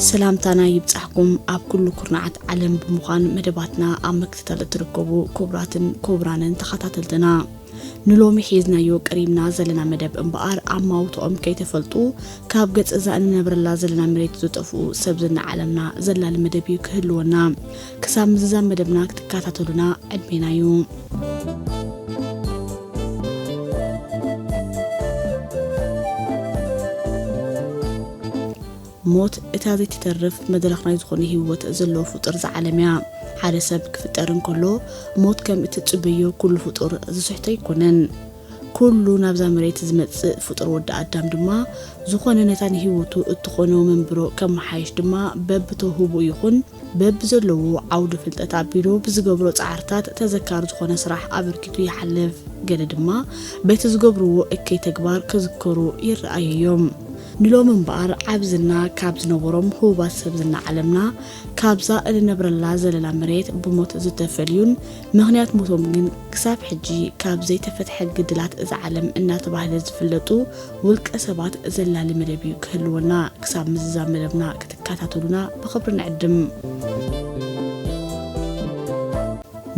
ሰላምታና ይብጻሕኩም፣ ኣብ ኩሉ ኩርናዓት ዓለም ብምዃን መደባትና ኣብ ምክትታል እትርከቡ ክቡራትን ክቡራንን ተኸታተልትና። ንሎሚ ሒዝናዮ ቀሪብና ዘለና መደብ እምበኣር፣ ኣማውትኦም ከይተፈልጡ ካብ ገጽ እዛ እንነብረላ ዘለና መሬት ዝጠፍኡ ሰብ ዝና ዓለምና ዘላሊ መደብ እዩ ክህልወና። ክሳብ ምዝዛም መደብና ክትከታተሉና ዕድሜና እዩ። ሞት እታ ዘይትተርፍ መድረኽ ናይ ዝኾነ ህይወት ዘለዎ ፍጡር ዝዓለም እያ። ሓደ ሰብ ክፍጠር እንከሎ፣ ሞት ከም እትጽበዮ ኩሉ ፍጡር ዝስሕቶ ኣይኮነን። ኩሉ ናብዛ መሬት ዝመጽእ ፍጡር ወዲ ኣዳም ድማ፣ ዝኾነ ነታ ንህይወቱ እትኾኖ መንብሮ ከመሓይሽ ድማ በብተውህቦ ይኹን በብዘለዎ ዓውዲ ፍልጠት ኣቢሉ ብዝገብሮ ጻዕርታት ተዘካሪ ዝኾነ ስራሕ ኣበርኪቱ ይሓልፍ። ገለ ድማ በቲ ዝገብርዎ እከይ ተግባር ክዝከሩ ይረኣዩ እዮም። ንሎሚ እምበኣር ዓቢ ዝና ካብ ዝነበሮም ህቡባት ሰብ ዝና ዓለምና፣ ካብዛ እንነብረላ ዘለና መሬት ብሞት ዝተፈልዩን ምኽንያት ሞቶም ግን ክሳብ ሕጂ ካብ ዘይተፈትሐ ግድላት እዛ ዓለም እናተባህለ ዝፍለጡ ውልቀ ሰባት ዘላሊ መደብ እዩ ክህልወና። ክሳብ ምዝዛም መደብና ክትከታተሉና ብኽብሪ ንዕድም።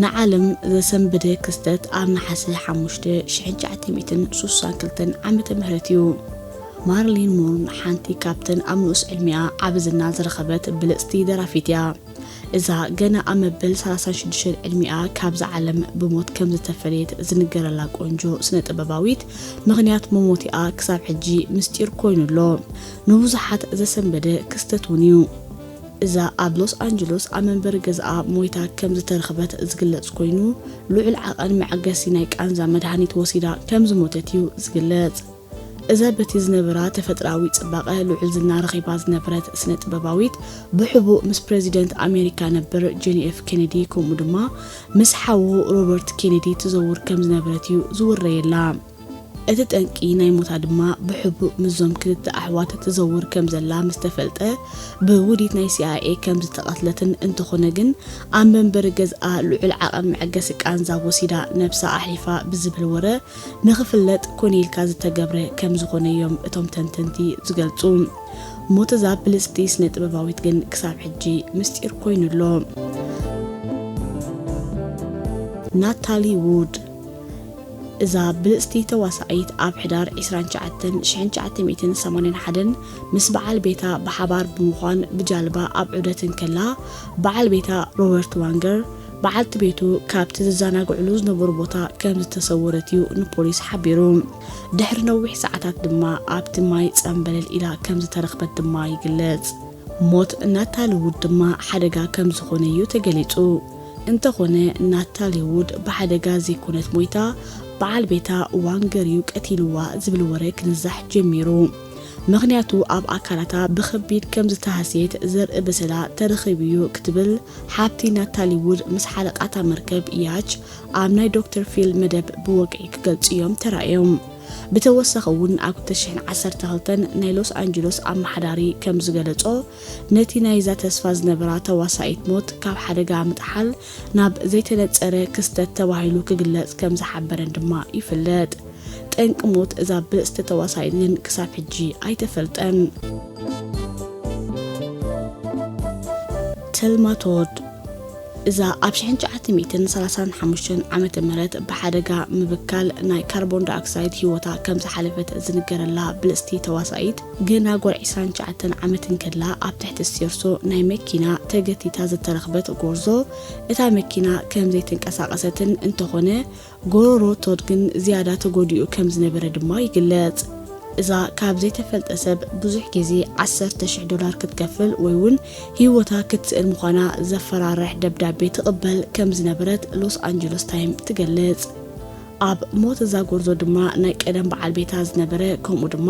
ንዓለም ዘሰንበደ ክስተት ኣብ ነሓሰ ሓሙሽተ ሽሕን ትሽዓተ ሚእትን ሱሳን ክልተን ዓመተ ምህረት እዩ። ማርሊን ሞንሮ ሓንቲ ካብተን ኣብ ንኡስ ዕድሚኣ ዓቢ ዝና ዝረኸበት ብልጽቲ ደራፊት እያ። እዛ ገና ኣብ መበል ሰላሳን ሽዱሽተን ዕድሚኣ ካብዛ ዓለም ብሞት ከም ዝተፈለየት ዝንገረላ ቆንጆ ስነ ጥበባዊት፣ ምኽንያት መሞቲኣ ክሳብ ሕጂ ምስጢር ኮይኑ ኣሎ። ንብዙሓት ዘሰንበደ ክስተት እውን እዩ። እዛ ኣብ ሎስ ኣንጀሎስ ኣብ መንበሪ ገዝኣ ሞይታ ከም ዝተረኽበት ዝግለጽ ኮይኑ፣ ልዑል ዓቐን መዐገሲ ናይ ቃንዛ መድሃኒት ወሲዳ ከም ዝሞተት እዩ ዝግለጽ። እዛ በቲ ዝነበራ ተፈጥሮኣዊ ጽባቐ ልዑል ዝና ረኺባ ዝነበረት ስነ ጥበባዊት፣ ብሕቡእ ምስ ፕረዚደንት ኣሜሪካ ነበር ጆን ኤፍ ኬነዲ፣ ከምኡ ድማ ምስ ሓዉ ሮበርት ኬነዲ ትዘውር ከም ዝነበረት እዩ ዝውረየላ። እቲ ጠንቂ ናይ ሞታ ድማ ብሕቡእ ምስዞም ክልተ ኣሕዋት ትዘውር ከም ዘላ ምስ ተፈልጠ፣ ብውዲት ናይ ሲ ኣይ ኤ ከም ዝተቐትለትን፣ እንተኾነ ግን ኣብ መንበሪ ገዝኣ ልዑል ዓቐን መዐገሲ ቃንዛ ወሲዳ ነብሳ ኣሕሊፋ ብዝብል ወረ ንኽፍለጥ ኮነ ኢልካ ዝተገብረ ከም ዝኾነ እዮም እቶም ተንተንቲ ዝገልጹ። ሞት እዛ ብልጽቲ ስነ ጥበባዊት ግን ክሳብ ሕጂ ምስጢር ኮይኑ ኣሎ። ናታሊ ውድ። እዛ ብልጽቲ ተዋሳኢት ኣብ ሕዳር ዕስራን ትሽዓተን ሽሕን ትሽዓተ ሚእትን ሰማንያን ሓደን ምስ በዓል ቤታ ብሓባር ብምዃን ብጃልባ ኣብ ዑደት እንከላ፣ በዓል ቤታ ሮበርት ዋንገር፣ በዓልቲ ቤቱ ካብቲ ዝዘናግዕሉ ዝነበሩ ቦታ ከም ዝተሰወረት እዩ ንፖሊስ ሓቢሩ። ድሕሪ ነዊሕ ሰዓታት ድማ ኣብቲ ማይ ጸምበለል ኢላ ከም ዝተረኽበት ድማ ይግለጽ። ሞት ናታሊ ውድ ድማ ሓደጋ ከም ዝኾነ እዩ ተገሊጹ። እንተኾነ፣ ናታሊ ውድ ብሓደጋ ዘይኮነት ሞይታ፣ በዓል ቤታ ዋንገር እዩ ቀቲልዋ ዝብል ወረ ክንዛሕ ጀሚሩ። ምኽንያቱ፣ ኣብ ኣካላታ ብኸቢድ ከም ዝተሃስየት ዘርኢ በሰላ ተረኺቡ እዩ ክትብል ሓብቲ ናታሊ ውድ ምስ ሓለቓታ መርከብ ያች ኣብ ናይ ዶክተር ፊል መደብ ብወግዒ ክገልጹ እዮም ተራእዮም። ብተወሳኺ እውን ኣብ ክልተ ሽሕን ዓሰርተ ክልተን ናይ ሎስ ኣንጀሎስ ኣመሓዳሪ ከም ዝገለጾ፣ ነቲ ናይዛ ተስፋ ዝነበራ ተዋሳኢት ሞት ካብ ሓደጋ ምጥሓል ናብ ዘይተነጸረ ክስተት ተባሂሉ ክግለጽ ከም ዝሓበረን ድማ ይፍለጥ። ጠንቂ ሞት እዛ ብልጽቲ ተዋሳኢት ግን ክሳብ ሕጂ ኣይተፈልጠን። ተልማ ቶድ። እዛ ኣብ ሽሕን ትሽዓተ ሚእትን ሰላሳን ሓሙሽተን ዓመተ ምህረት ብሓደጋ ምብካል ናይ ካርቦን ዳይኦክሳይድ ህይወታ ከም ዝሓለፈት ዝንገረላ ብልጽቲ ተዋሳኢት፣ ገና ጓል ዕስራን ትሽዓተን ዓመት እንከላ ኣብ ትሕቲ ሴርሶ ናይ መኪና ተገቲታ ዝተረኽበት ጎርዞ፣ እታ መኪና ከም ዘይተንቀሳቐሰትን እንተኾነ፣ ጎሮሮ ቶድ ግን ዝያዳ ተጎዲኡ ከም ዝነበረ ድማ ይግለጽ። እዛ ካብ ዘይተፈልጠ ሰብ ብዙሕ ግዜ ዓሰርተ ሽሕ ዶላር ክትከፍል ወይ እውን ህይወታ ክትስእን ምዃና ዘፈራርሕ ደብዳቤ ትቕበል ከም ዝነበረት ሎስ ኣንጀለስ ታይም ትገልጽ። ኣብ ሞት እዛ ጎርዞ ድማ ናይ ቀደም በዓል ቤታ ዝነበረ፣ ከምኡ ድማ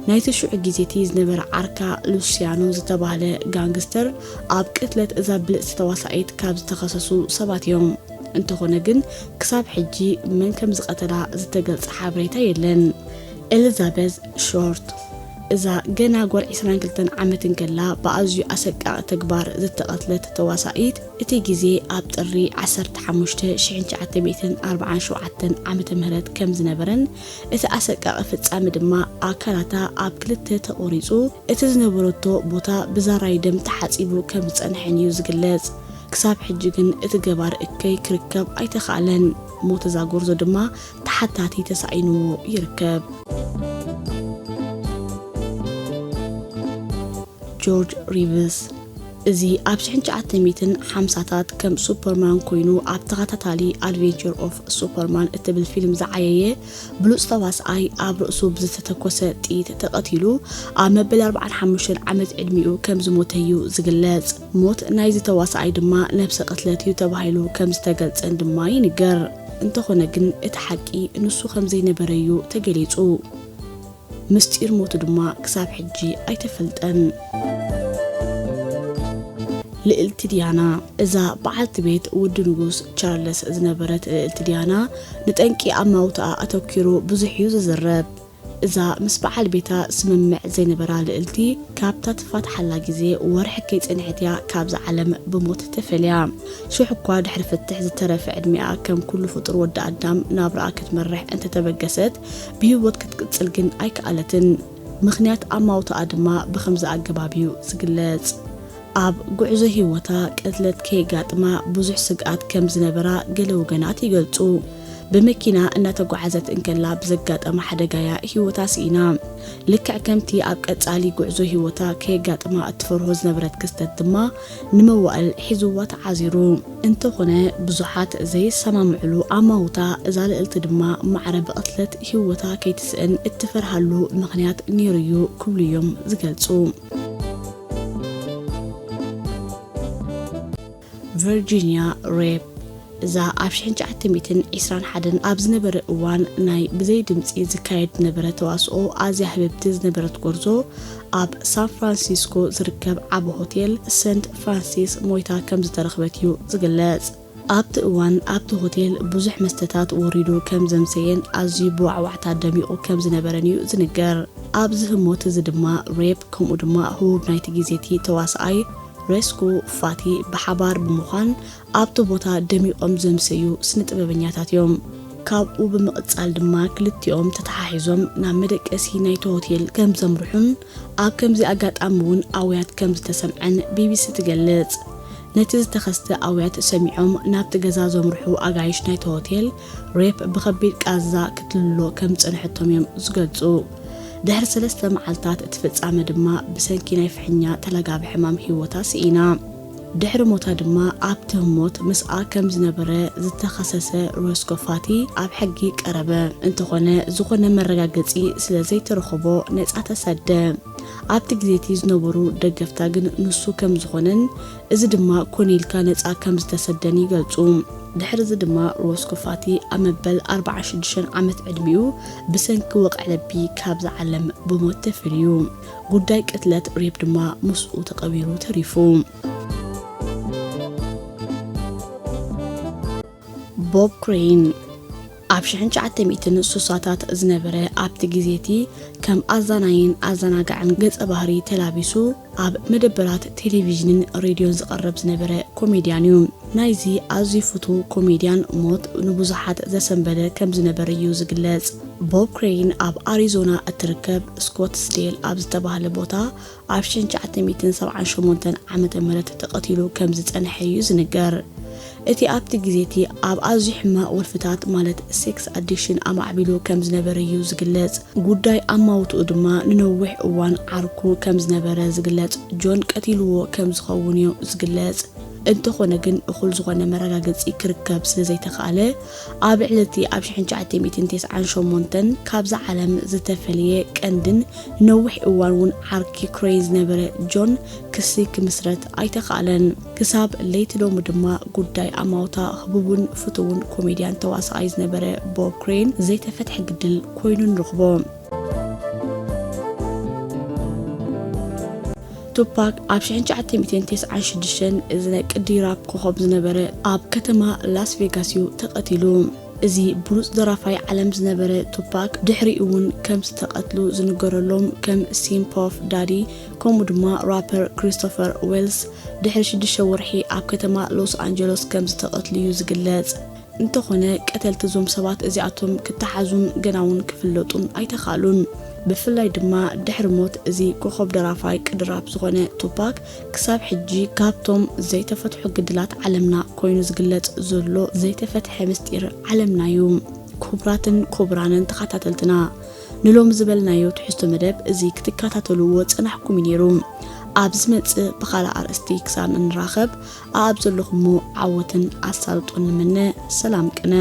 ናይቲ ሽዑ ግዜ እቲ ዝነበረ ዓርካ ሉሲያኖ ዝተባህለ ጋንግስተር ኣብ ቅትለት እዛ ብልጽቲ ተዋሳኢት ካብ ዝተኸሰሱ ሰባት እዮም። እንተኾነ ግን ክሳብ ሕጂ መን ከም ዝቐተላ ዝተገልጸ ሓበሬታ የለን። ኤሊዛቤዝ ሾርት። እዛ ገና ጓል ዕስራን ክልተን ዓመት እንከላ ብኣዝዩ ኣሰቃቒ ተግባር ዝተቐትለት ተዋሳኢት፣ እቲ ግዜ ኣብ ጥሪ ዓሰርተ ሓሙሽተ ሺሕ ትሽዓተ ሚእትን ኣርባዓን ሸውዓተን ዓመተ ምህረት ከም ዝነበረን፣ እቲ ኣሰቃቒ ፍጻመ ድማ ኣካላታ ኣብ ክልተ ተቖሪጹ፣ እቲ ዝነበረቶ ቦታ ብዛራይ ደም ተሓጺቡ ከም ዝጸንሐን እዩ ዝግለጽ። ክሳብ ሕጂ ግን እቲ ገባር እከይ ክርከብ ኣይተኻእለን። ሞት እዛ ጎርዞ ድማ ተሓታቲ ተሳኢንዎ ይርከብ። ጆርጅ ሪቭስ፣ እዚ ኣብ ሽሕን ትሽዓተ ሚእትን ሓምሳታት ከም ሱፐርማን ኮይኑ ኣብ ተኸታታሊ ኣድቬንቸር ኦፍ ሱፐርማን እትብል ፊልም ዝዓየየ ብሉጽ ተዋስኣይ፣ ኣብ ርእሱ ብዝተተኮሰ ጥይት ተቐቲሉ ኣብ መበል ኣርባዓን ሓሙሽተን ዓመት ዕድሚኡ ከም ዝሞተ እዩ ዝግለጽ። ሞት ናይዚ ተዋስኣይ ድማ ነብሰ ቅትለት እዩ ተባሂሉ ከም ዝተገልጸን ድማ ይንገር። እንተኾነ ግን እቲ ሓቂ ንሱ ከም ዘይነበረ እዩ ተገሊጹ። ምስጢር ሞቱ ድማ ክሳብ ሕጂ ኣይተፈልጠን። ልእልቲ ዲያና፣ እዛ በዓልቲ ቤት ውዲ ንጉስ ቻርለስ ዝነበረት ልእልቲ ዲያና፣ ንጠንቂ ኣማውትኣ ኣተኲሩ ብዙሕ እዩ ዝዝረብ። እዛ ምስ በዓል ቤታ ስምምዕ ዘይነበራ ልእልቲ፣ ካብታ ትፋትሓላ ግዜ ወርሒ ከይጸንሐት እያ ካብዛ ዓለም ብሞት ተፈልያ። ሽሕ እኳ ድሕሪ ፍትሕ ዝተረፈ ዕድሚኣ ከም ኩሉ ፍጡር ወዲ ኣዳም ናብራኣ ክትመርሕ እንተተበገሰት፣ ብህይወት ክትቅጽል ግን ኣይከኣለትን። ምኽንያት ኣማውትኣ ድማ ብኸምዚ ኣገባብ እዩ ዝግለጽ። ኣብ ጉዕዞ ህይወታ ቅትለት ከየጋጥማ ብዙሕ ስግኣት ከም ዝነበራ ገለ ወገናት ይገልጹ። ብመኪና እናተጓዓዘት እንከላ ብዘጋጠማ ሓደጋ እያ ህይወታ ስኢና። ልክዕ ከምቲ ኣብ ቀጻሊ ጉዕዞ ህይወታ ከየጋጥማ እትፈርሆ ዝነበረት ክስተት ድማ ንመዋእል ሒዝዋ ተዓዚሩ። እንተኾነ ብዙሓት ዘይሰማምዕሉ ኣማውታ እዛ ልእልቲ ድማ ማዕረ ብቕትለት ህይወታ ከይትስእን እትፈርሃሉ ምኽንያት ነይሩ እዩ ክብሉ እዮም ዝገልጹ። ቨርጂኒያ ሬፕ፣ እዛ ኣብ ሽሕን ትሽዓተ ሚእትን ዕስራን ሓደን ኣብ ዝነበረ እዋን ናይ ብዘይ ድምጺ ዝካየድ ዝነበረ ተዋስኦ ኣዝያ ህብብቲ ዝነበረት ጎርዞ፣ ኣብ ሳን ፍራንሲስኮ ዝርከብ ዓቢ ሆቴል ሰንት ፍራንሲስ ሞይታ ከም ዝተረኽበት እዩ ዝግለጽ። ኣብቲ እዋን ኣብቲ ሆቴል ብዙሕ መስተታት ወሪዱ ከም ዘምሰየን ኣዝዩ ብዋዕዋዕታ ደሚቑ ከም ዝነበረን እዩ ዝንገር። ኣብዚ ህሞት እዚ ድማ ሬፕ ከምኡ ድማ ህቡብ ናይቲ ግዜቲ ተዋስኣይ ሬስኮ ፋቲ ብሓባር ብምዃን ኣብቲ ቦታ ደሚቖም ዘምሰዩ ስነ ጥበበኛታት እዮም። ካብኡ ብምቕጻል ድማ ክልቲኦም ተተሓሒዞም ናብ መደቀሲ ናይቲ ሆቴል ከም ዘምርሑን ኣብ ከምዚ ኣጋጣሚ እውን ኣውያት ከም ዝተሰምዐን ቢቢሲ ትገልጽ። ነቲ ዝተኸስተ ኣውያት ሰሚዖም ናብቲ ገዛ ዘምርሑ ኣጋይሽ ናይቲ ሆቴል ሬፕ ብኸቢድ ቃዛ ክትልሎ ከም ዝጸንሐቶም እዮም ዝገልጹ። ድሕሪ ሰለስተ መዓልታት እቲ ፍጻመ ድማ ብሰንኪ ናይ ፍሕኛ ተላጋቢ ሕማም ህይወታ ስኢና። ድሕሪ ሞታ ድማ ኣብቲ ህሞት ምስኣ ከም ዝነበረ ዝተኸሰሰ ሮስኮ ፋቲ ኣብ ሕጊ ቀረበ። እንተኾነ ዝኾነ መረጋገጺ ስለ ዘይተረኸቦ ነጻ ተሰደ። ኣብቲ ግዜ እቲ ዝነበሩ ደገፍታ ግን ንሱ ከም ዝኾነን እዚ ድማ ኮነ ኢልካ ነጻ ከም ዝተሰደን ይገልጹ። ድሕሪ እዚ ድማ ሮስኮ ፋቲ ኣብ መበል ኣርባዓን ሽዱሽተን ዓመት ዕድሚኡ ብሰንኪ ወቕዒ ልቢ ካብዛ ዓለም ብሞት ተፈልዩ። ጉዳይ ቅትለት ሬፕ ድማ ምስኡ ተቐቢሩ ተሪፉ። ቦብ ክሬን ኣብ ሽሕን ትሽዓተ ሚእትን ስሳታት ዝነበረ ኣብቲ ግዜ እቲ ከም ኣዛናይን ኣዘናጋዕን ገጸ ባህሪ ተላቢሱ ኣብ መደበራት ቴሌቪዥንን ሬድዮን ዝቐርብ ዝነበረ ኮሜድያን እዩ። ናይዚ ኣዝዩ ፍቱው ኮሜድያን ሞት ንብዙሓት ዘሰንበደ ከም ዝነበረ እዩ ዝግለጽ። ቦብ ክሬን ኣብ ኣሪዞና እትርከብ ስኮትስዴል ኣብ ዝተባህለ ቦታ ኣብ ሽሕን ትሽዓተ ሚእትን ሰብዓን ሸሞንተን ዓመተ ምህረት ተቐቲሉ ከም ዝጸንሐ እዩ ዝንገር። እቲ ኣብቲ ግዜ እቲ ኣብ ኣዝዩ ሕማቕ ወልፍታት ማለት ሴክስ ኣዲክሽን ኣማዕቢሉ ከም ዝነበረ እዩ ዝግለጽ። ጉዳይ ኣማውትኡ ድማ ንነዊሕ እዋን ዓርኩ ከም ዝነበረ ዝግለጽ ጆን ቀቲልዎ ከም ዝኸውን እዩ ዝግለጽ። እንተኾነ ግን እኹል ዝኾነ መረጋገጺ ክርከብ ስለ ዘይተኻእለ፣ ኣብ ዕለቲ ኣብ ሽሕን ትሽዓተ ሚእትን ተስዓን ሸሞንተን ካብዛ ዓለም ዝተፈልየ ቀንድን ንነዊሕ እዋን እውን ዓርኪ ክሬን ዝነበረ ጆን ክሲ ክምስረት ኣይተኻእለን። ክሳብ ለይቲ ሎሚ ድማ ጉዳይ ኣማውታ ህቡብን ፍቱውን ኮሜድያን ተዋሳኣይ ዝነበረ ቦብ ክሬን ዘይተፈትሐ ግድል ኮይኑ ንረኽቦ። ቱፓክ ኣብ ሽሕን ትሽዓተ ሚእትን ተስዓን ሽዱሽተን እዚ ናይ ቅዲ ራፕ ኮኸብ ዝነበረ ኣብ ከተማ ላስ ቬጋስ እዩ ተቐቲሉ። እዚ ብሉጽ ደራፋይ ዓለም ዝነበረ ቱፓክ ድሕሪኡ እውን ከም ዝተቐትሉ ዝንገረሎም ከም ሲን ፖፍ ዳዲ ከምኡ ድማ ራፐር ክሪስቶፈር ዌልስ ድሕሪ ሽዱሽተ ወርሒ ኣብ ከተማ ሎስ ኣንጀሎስ ከም ዝተቐትሉ እዩ ዝግለጽ። እንተኾነ ቀተልቲ እዞም ሰባት እዚኣቶም ክተሓዙን ገና እውን ክፍለጡን ኣይተኻሉን። ብፍላይ ድማ ድሕሪ ሞት እዚ ኮኸብ ደራፋይ ቅድራፍ ዝኾነ ቱፓክ ክሳብ ሕጂ ካብቶም ዘይተፈትሑ ግድላት ዓለምና ኮይኑ ዝግለጽ ዘሎ ዘይተፈትሐ ምስጢር ዓለምና እዩ። ክቡራትን ክቡራንን ተኸታተልትና ንሎም ዝበልናዮ ትሕዝቶ መደብ እዚ ክትከታተልዎ ጸናሕኩም እዩ ነይሩ። ኣብ ዝመጽእ ብኻልእ ኣርእስቲ ክሳብ እንራኸብ ኣብ ዘለኹሞ ዓወትን ኣሳልጦን ንምነ። ሰላም ቅነ።